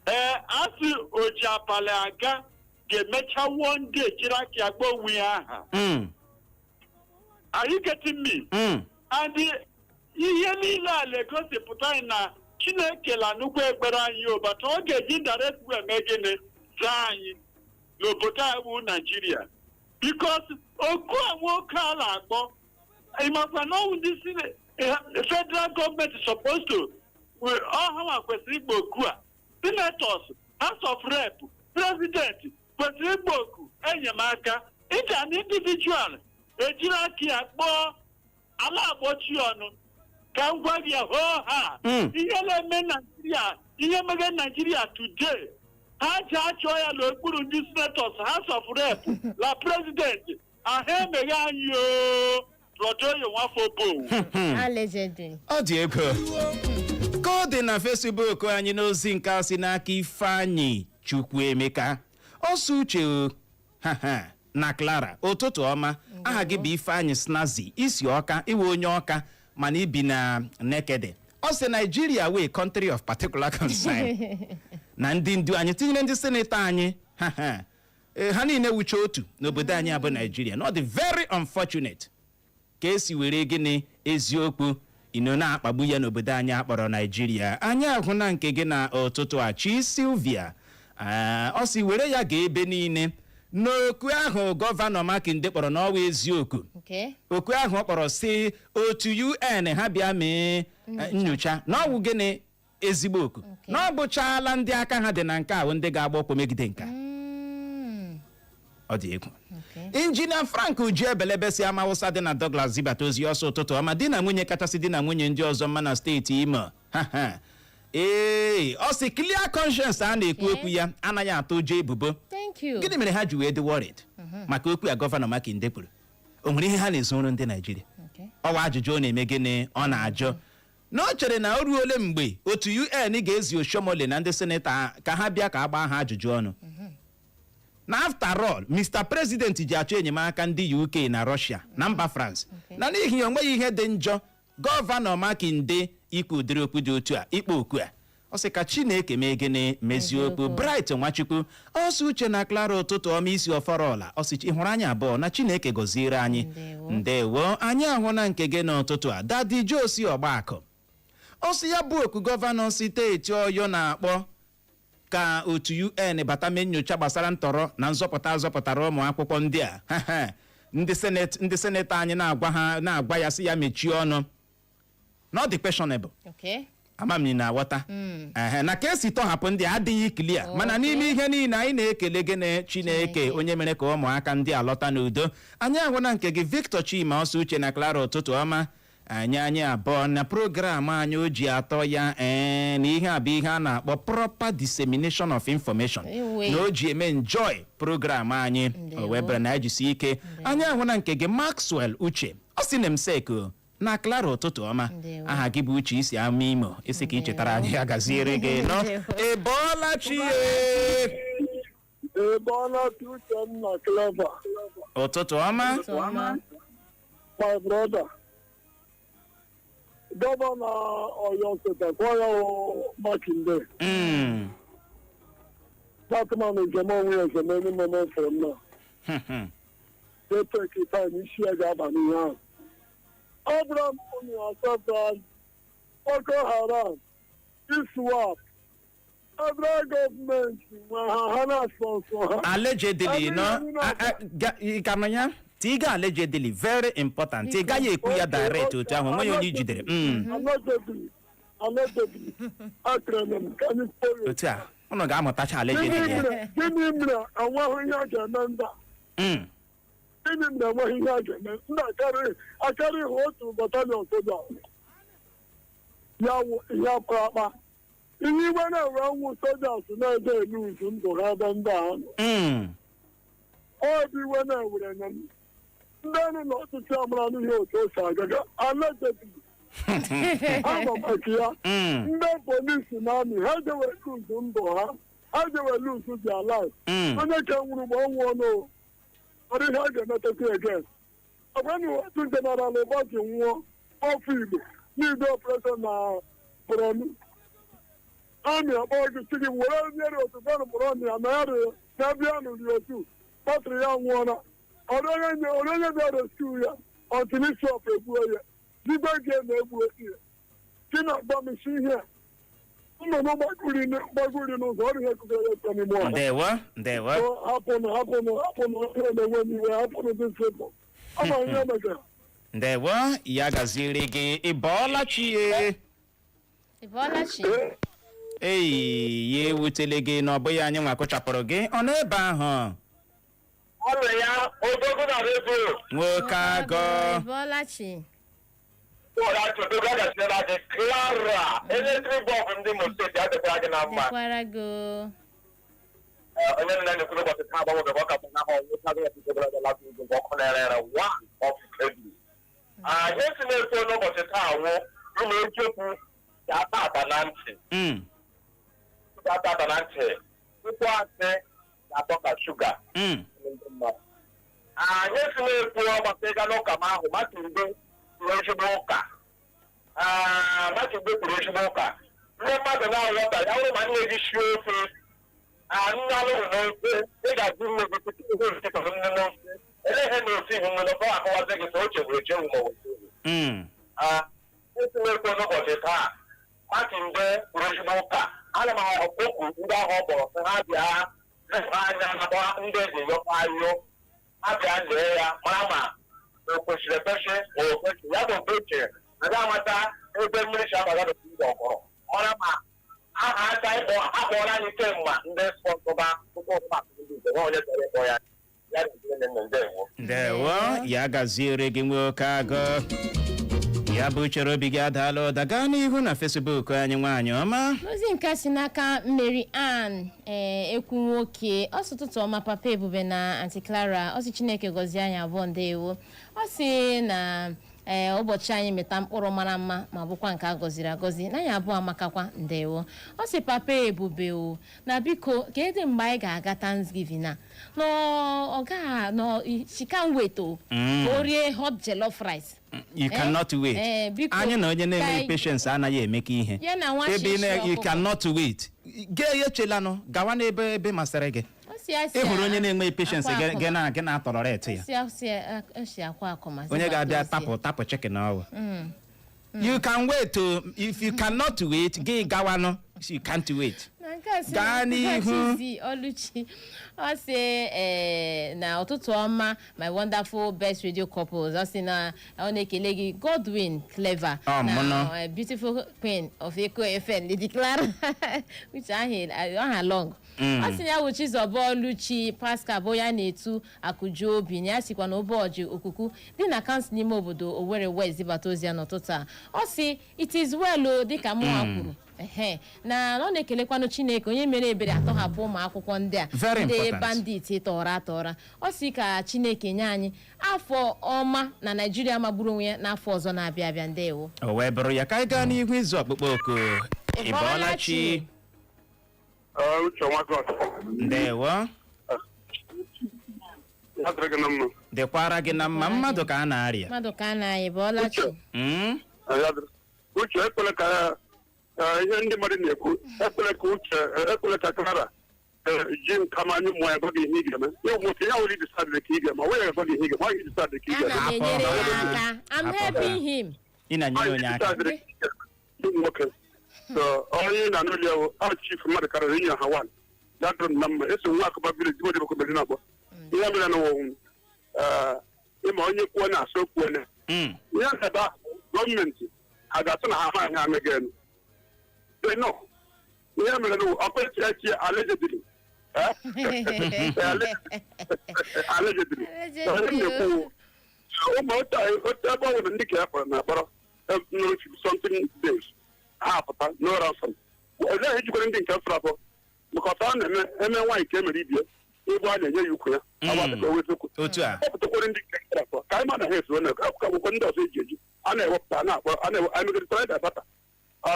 Ee, asị oji abalị aga ga-emecha one day jiri aka ya gba onwe ya aha. Are you getting me? Mm. And ihe niile a na-egosipụta anyị na Chineke la nnukwu ekpere anyị, ụbata ọ ga-eji direct way eme gịnị, zaa anyị n'obodo anyị bụ Naijiria, because oku a nwoke a na-akpọ, ịmakwa na ọwụ ndị federal gọọmenti supposed to ọhanwa kwesịrị igbo oku a, senators, House of Rep, president kwesịrị igbo oku enyemaka ịga na individual ejiri aka ya kpọọ ala agbọchi ọnụ. Ka m gwa gị ya hoo ha, ihe na-eme Naijiria, ihe mere Naijiria today, ha ji achọ ya n'okpuru ndị senators, House of Rep la president ahụ emeghe anyị o. Brọdoyo nwafọ bo. Allegedly. Ọ dị egwu ka ọ dị na Facebook anyị. N'ozi nke a si n'aka Ifeanyị Chukwuemeka ọsọ uche o ha ha na Clara, ụtụtụ ọma. Aha gị bụ Ifeanyị Snazi, isi Ọka, iwe onye Ọka mana ibi na Nekede. Ọ sị Nigeria wee country of particular concern na ndị ndu anyị tinyere ndị senator anyị ha ha. Ee, ha niile wuche otu n'obodo anyị abụ Naijiria, na ọ dị very unfortunate ka esi were gịnị eziokwu ino na-akpagbu ya n'obodo anyị akpọrọ Naijiria. Anyị ahụ na nke gị na ụtụtụ a, Chi Silvia. Ah, ọ si were ya gaa ebe niile n'oku ahụ gọvanọ Makinde kpọrọ n'ọwa eziokwu. Oku ahụ ọ kpọrọ si otu UN ha bịa mee nyocha na ọwụ gịnị ezigbo oku, na ọ bụchaala ndị aka ha dị na nke ahụ ndị ga-agba ụkwụ megide nke a. Ọ dị egwu. Injinia Frank Uju Ebelebe si Amawụsa dị na Douglas zibata ozi ọsọ, ụtụtụ ọma, di na nwunye kachasị di na nwunye ndị ọzọ mma na steeti Imo. Ha ha. Ee, ọ sị clear conscience a na-ekwu okwu ya anaghị atụ ụjọ ebubo. Thank you. Gịnị mere ha ji wee dị worried maka okwu ya gọvanọ Makinde kwuru? O nwere ihe ha na-ezoro ndị Naijiria? Ọwa ajụjụ ọ na-eme gịnị, ọ na-ajụ na o chere na o ruole mgbe otu UN ga-ezi Oshiomhole na ndị senetọ ka ha bịa ka a gbaa ha ajụjụ ọnụ, na after all Mr President ji achọ enyemaka ndị UK na Russia na mba France, na n'ihi ya o nweghị ihe dị njọ gọvanọ Makinde ikwu ụdịrị okwu dị otu a, ikpo okwu a. Ọ sị ka Chineke mee gịnị, mezie okwu. Eziokwu. Bright Nwachukwu ọsọ, Uche na Clara, ụtụtụ ọma, isi ọfọrọla. Ọ sị ị hụrụ anyị abụọ na Chineke gọziere anyị. Ndewo. Ndewo. Anyị ahụ na nke gị n'ụtụtụ a, Dadi Josi Ọgbakọ. Ọ sị ya bụ oku gọvanọ steeti Ọyọ na-akpọ ka otu UN bata mee nyocha gbasara ntọrọ na nzọpụta azọpụtara ụmụ akwụkwọ ndị a, ndị senetọ anyị na-agwa ha, na-agwa ya sị ya mechie ọnụ, na ọ dị questionable. Ama m na aghọta. Ehe, na ka esi tọhapụ ndị a adịghị clear, mana n'ime ihe niile anyị na-ekele gịnị? Chineke, Chineke. onye mere ka ụmụaka ndị a lọta n'udo. Anyị ahụ na nke gị, Victor Chima ọsọ, Uche na Clara, ụtụtụ ọma. Anyị abụọ na program anyị o ji atọ ya, ee, na ihe a bụ ihe a na-akpọ proper dissemination of information. Ewe. Na o ji eme enjoy program anyị. Ndewo. O wee bụrụ na anyị jisi ike. Anyị ahụ na nke gị, Maxwell Uche. Ọ sị na mseko na Clara, ụtụtụ ọma. Ndewo. Aha gị bụ Uche, isi ama Imo, isi ka ị chetara anyị. Ya gaziere gị nọ. Ndewo. Ị bọọla chi ye? Ị bọọla chi, Uchenna, Clever. Ụtụtụ ọma. Ụtụtụ ọma. My brother. Gọvanọ Ọyọ Steeti kwa ya wụ Makinde. That man is onwe ya is any moment from now. They take time isi ya ga-aba n'ihe ahụ. Abraham unu accept Boko Haram, ISWAP. Federal gọọmenti nwe ha, ha na-sponsor ha. Allegedly no. Ị ka nọ ya tiga allegedly, very important. Ị gaghị ekwu ya direct otu ahụ, onweghị onye i jidere. Allegedly, allegedly, akịrị m ka anyị kwuo ya. Otu a ụnụ ga-amụtacha allegedly Gịnị ya. mere, gịnị mere enweghị ihe a ga-eme ndị a? Gịnị mere enweghị ihe a ga-eme ndị akarị akarị ịhụ otu battalion soja ya wụ ihe akpa akpa, ihe igwe na-ewe nwụ sojas na-ede elu uzu ndụ ha ebe ndị a nọ. Ọ bụ iwe na-ewere na m ndị nọ n'ọchịchị amara n'ihe otu o si agaga. Allegedly, ha nọ maka ya. Ndị polisi na army, ha jewe lose ndụ ha, ha jewe lose their life. Onye ka nwụrụ mgbe ọ nwụọ n'o ọrụ ihe a ga-emetakwa again, ọgwanụ otu General Ụbọchị nwụọ ọfụ Igbo n'ido operation na Borno, army akpọ gị sị gị were nyere otu bịanụ Borno ya na ya rịọ ya bịanụ ri otu battery ya nwụọla. Ọrụ onye bịa rescue ya ọtịlisọp egbuo ya digwe gị na-egbu ya gị na-agba m isi ihe a nnụnụ gbaguri n'ụzọ ọrụ ihe kụgara ya n'ime ọha. Ndewo, ndewo. Hapụnụ, hapụnụ, hapụnụ ihe na-enwe m iwe, hapụnụ dị simple ama ihe megara. Ndewo, ya gaziri gị. Ị bọọla chi ye? Ị bọọla chi? Eyi ya ewutele gị na ọ bụghị anyị nwa kụchapụrụ gị ọ n'ebe ahụ. Ọrụ ya ogogo na redio. Nwoke agọ. Ị bọọla chi? Ụlọ achọdogo agachila gị. Clara, electric bulb ndị Imo Steeti, adịkwara gị na mma. Dịkwara gị o. Onye nne na-ekwu n'ụbọchị taa agbanwe ọ ka bụ n'ahụ ọnwụ taa gị gobara gị ugwu ọkụ na-ere ere one of every anyị si na-ekwu n'ụbọchị taa wụ ụlọ eziokwu ga-ata ata na ntị. Ga-ata ata na ntị, ụkwụ asị ga-atọ ka shuga. Ndị mmadụ anyị si na-ekwu ọgbasa ịga n'ụka m ahụ Makinde kwuru ezigbo ụka. Makinde kwuru ezigbo ụka, ndị mmadụ na-aghọta ya bụrụ ma nne gị sie ofe nne alụrụ n'ofe, ị ga-ajụ nne gị tupu ihe osikọrọ nne n'ofe eleghị na osi ihu nne n'ofe akọwazi gị sị o chegburu echegbu ma ọ bụ echegbu. Esi na-ekwu n'ụbọchị taa, Makinde kwuru ezigbo ụka. Ana m akpọku ndị ahụ ọ kpọrọ sị ha bịa leba anya nakwa ndị eze yọkwa ayọ, ha bịa lee ya mara ma o kwesịrị ekwesị ma o kwesịrị ya bụ mgbe aga amata ebe mmiri si abaga n'otu ụzọ ọkọrọ mara ma aha aka ịkpọ akpọọla anyị kemgbe ndị sponsorba tupu ọtụmatụ ndị Igbo nwe onye chọrọ ịkpọ ya ya ga-etinye nne. Ndewo. Ndewo, ya gaziere gị, nwoke agụ. Ya bụ chere obi gị adaala ụda. Gaa n'ihu na Facebook anyị, nwaanyị ọma. N'ozi nke si n'aka Mary Ann, ee, ekwu nwoke, ọ sị, "Ụtụtụ ọma, Papa Ebube na Aunty Clara." Ọ sị, "Chineke gọzie anyị abụọ." Ndewo. Ọ sị na ee, ụbọchị anyị meta mkpụrụ mara mma ma bụkwa nke a gọziri agọzi na anyị abụọ amakakwa. Ndewo. Ọ sị, "Papa Ebube o na biko, ka ede mgbe anyị ga-aga Thanksgiving a na ọ gaghị nọ, she can't wait o ka o rie hot jollof rice." You cannot wait. Biko, anyị na onye na-enweghị patience anaghị emekọ ihe. Ya na nwa ebe ị you shishi ọkụkọ. cannot wait, gee ya echelanụ, gawa n'ebe ebe masịrị gị. Ọ sị ya si Ị hụrụ onye na-enweghị patience akwa gị na gị na-atọrọreti ya. Si akwa akụma. Onye ga-abịa tapụ tapụ chicken ọwụ. You can wait o. If you cannot wait, gị gawanụ. You can't wait. Na nke a si Gaa na n'ihu. Chizi Oluchi, ọ sị ee na ụtụtụ ọma, my wonderful best radio couples. Ọ sị na ọ na-ekele gị, Godwin Clever, Ọ, mụnụ. na beautiful queen of Eko FM, Lady Clara, which aha long. Ọ sị ya wụ Chizọba Oluchi Pascal bụ ya na-etu akụju obi na ya sikwa na ụbọchị okuku dị na council n'ime obodo Owerri West zibata ozi ya n'ụtụtụ a. Ọ sị, "It is well o," dịka mụnwa kwuru ehe na ọ na-ekelekwanụ Chineke onye mere ebere atọhapụ ụmụ akwụkwọ ndị a Very ndị important. bandit tọrọ atọrọ. Ọ sị ka Chineke nye anyị afọ ọma na Naijiria magburu onwe ya n'afọ ọzọ na-abịa abịa. Ndewo. O wee bụrụ ya, ka anyị gaa n'ihu ịzụ ọkpụkpọ oku. Ị bọọla chi? Uche Nwakọt. Ndewo. Ya dịrị gị na mma. Dịkwara gị na mma. Mmadụ ka a na-arịa. Mmadụ ka a na-anyị bọọla chi. Ya dịrị. Uche, ekwela ka ihe ndị mmadụ na-ekwu, ekwela ka Uche, ekwela ka Clara ji nkamanye ụmụ ya gwa gị ihe ị ga-eme. Ya nwoke ya were decide ka ị ga-eme, ọ were gwa gị ihe ị ga-eme, ọ gị decide ka ị Ana ga-eme. m enyere ya aka. I'm Hapụ helping ha. him. Ị na-enyere onye aka. Nwoke. So onye na n'ụlọ ya ọ chief mmadụ karịrị inye ha wan ya dụrụ m na mma. Eso nwa akụba village igbo dịbakọ meri na-akpọ ihe mere na ụwa ịma onye kwuo na asụ kwuo na ihe na ebe ahụ gọọmenti ha ga-asị na ha amaghị ha ameghị elu. They know. Ihe mere na ọkụ echi echi allegedly. Eh? Allegedly. So, ihe m na-ekwu, ụmụ otu otu ebe ọ bụla ndị ka ya kpọrọ na akpọrọ nụrụ something days ha apụta, no ransom. Olee ejikwere ndị nke fọrọ afọ maka ọtọ a na-eme eme nwaanyị ka e mere ibie ịbụ a na-enye ya ukwu ya ọ bụ eziokwu? Otu a. Kpọpụtakwere ndị nke fọrọ afọ ka anyị ma na ha ezuo na akwụkwọ akwụkwọ ndị ọzọ eji eji a na-ewepụta, a na-akpọ, a na-ewe emegide tọrọ bata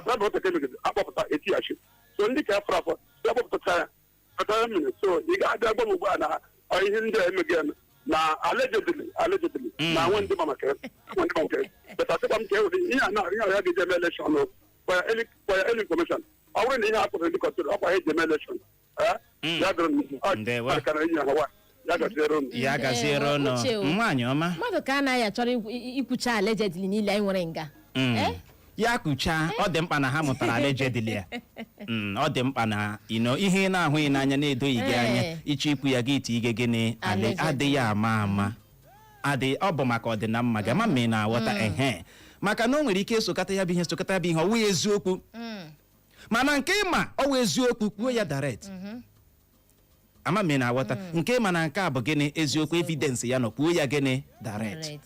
bata ka emegide akpọpụta etighachi. So ndị ka fọrọ afọ ya kpọpụtacha ya pụtara mmiri. So ị ga-abịa gwa m ugbu a na ọ ihe ndị a emeghị eme na allegedly, allegedly na nwe ndị ma maka ya, nwe ndị ma maka ya. But asịkwa m ka e were ihe a na ihe a ya ga-eji eme election o for your early information, ọ bụrụ na ihe a kwụsịrị ndị kọtụrụ ọkwa ha eji eme election. Ya dịrị m. Ndewo. Ọ ka na enyi ha nwaanyị ya gaziere unu. Ya gaziere ụnụ. Uche o. Nwaanyị ọma. Mmadụ ka anaghị achọrọ ikwucha allegedly niile anyị nwere nga. Eh? Ya kuchaa, ọ dị mkpa na ha mụtara allegedly ya. Ọ dị mkpa na ino ihe ị na-ahụghị n'anya na-edoghị gị anya ịchọ ikwu ya, gị iti ige gịnị? Allegedly. Adịghị ama ama adị ọ bụ maka ọdịna mma gị ama ma ị na-aghọta ehe, maka na o nwere ike esokata ya bụ ihe, sokata ya bụ ihe, ọ wụ eziokwu, mana nke ịma ọ wụ eziokwu, kwuo ya direct. Ama ma ị na-aghọta. Nke ịma na nke a bụ gịnị? Eziokwu, evidence ya nọ, kwuo ya gịnị? Direct. Direct.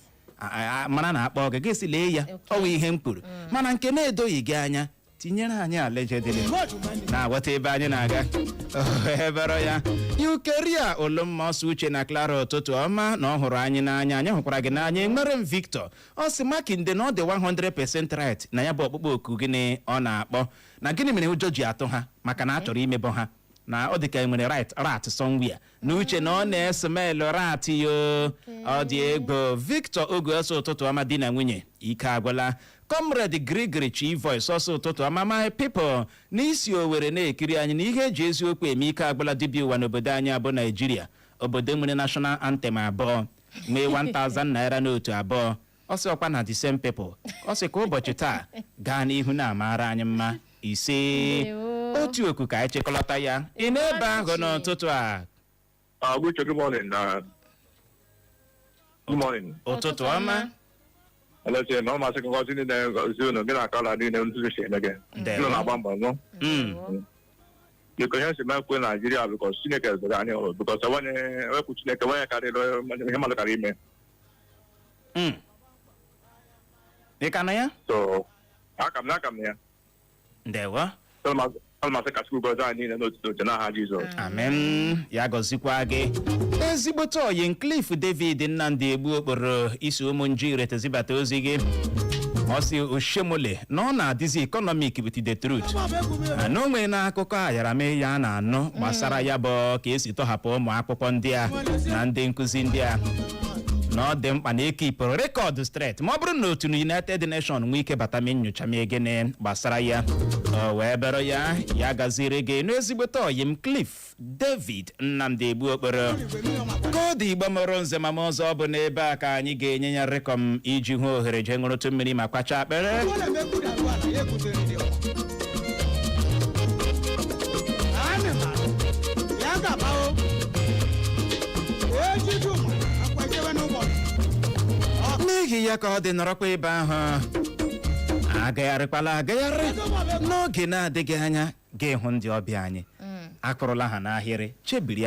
Mara na akpọ gị, gị sị lee ya, ọ wụ ihe m kwuru, mana nke na-edoghị gị anya, tinyere anyị allegedly. Na-aghọta ebe anyị na-aga ebere ya. Yukeria Olumma ọsọ Uche na Clara, ụtụtụ ọma, na ọ hụrụ anyị n'anya, anyị hụkwara gị n'anya. Enwere m Victor, ọ sị Makinde na ọ dị 100% right na ya bụ ọkpụkpọ oku gịnị ọ na-akpọ na gịnị mere ụjọ ji atụ ha, maka na a chọrọ imebọ ha na ọ dị ka enwere right rat somewhere na uche na ọ na-esmell rat yo. Ọ dị egwu. Victor oge ọsọ, ụtụtụ ọma di na nwunye, ike agwụla. Comrade Gregory Chivoice ọsọ, ụtụtụ ọma my people, n'isi Owere na-ekiri anyị na ihe eji eziokwu eme. Ike agwụla dibịa ụwa n'obodo anyị abụ Naijiria, obodo nwere national anthem abụọ, nwee 1000 naira n'otu abụọ. Ọ sị ọkwa na the same people. Ọ sị ka ụbọchị taa gaa n'ihu na-amara anyị mma. Ise. Ndewo. Otu oku ka anyị chịkọlọta ya. Ị na-ebe ahụ n'ụtụtụ a? Uche, good morning. Good morning. Ụtụtụ ọma. Elece na ọ masị gị ngọzi niile ngọzi unu gị na akala niile nzuzo si eme gị. Ndewo. Unu na-agba mbọ nụ. Biko ihe si mekwe Naijiria, because Chineke zere anyị ọrụ, because enwenye ewepụ Chineke, enwenye karịrị ihe mmadụ karịrị ime. Ị ka nọ ya? So aka m na ya. Ndewo. So ana m asị ka Chukwu gọzie anyị niile n'otu n'otu n'aha Jizọs. Amen, ya gọzikwa gị ezigbote oyi. Cliff David Nnamdi Egbu okporo isi ụmụ nju iretezibata ozi gị. Ọ sị Oshemole na ọ na-adịzi economic with the truth na o nwere n'akụkọ ayarame ya na-anụ gbasara ya bụ ka esi tọhapụ ụmụ akwụkwọ ndị a na ndị nkụzi ndị a, na ọ dị mkpa na ekeepụrụ record straight, ma ọ bụrụ na otu na United Nation nwee ike bata mee nyocha mee gịnị gbasara ya. O wee bere ya, ya gaziri gị n'ezigbote oyi m Cliff David Nnamdi Egbu okporo koodu Igbo mụrụ nze ma m ọzọ. Ọ bụ n'ebe a ka anyị ga-enye ya rịkọm iji hụ ohere jee ṅụrụtụ mmiri ma kwacha akpere. N'ihi ya ka ọ dị nọrọkwa ebe ahụ, agagharịkwala agagharị. N'oge na-adịghị anya ga-ịhụ ndị ọbịa anyị akụrụla ha n'ahịrị chebiri.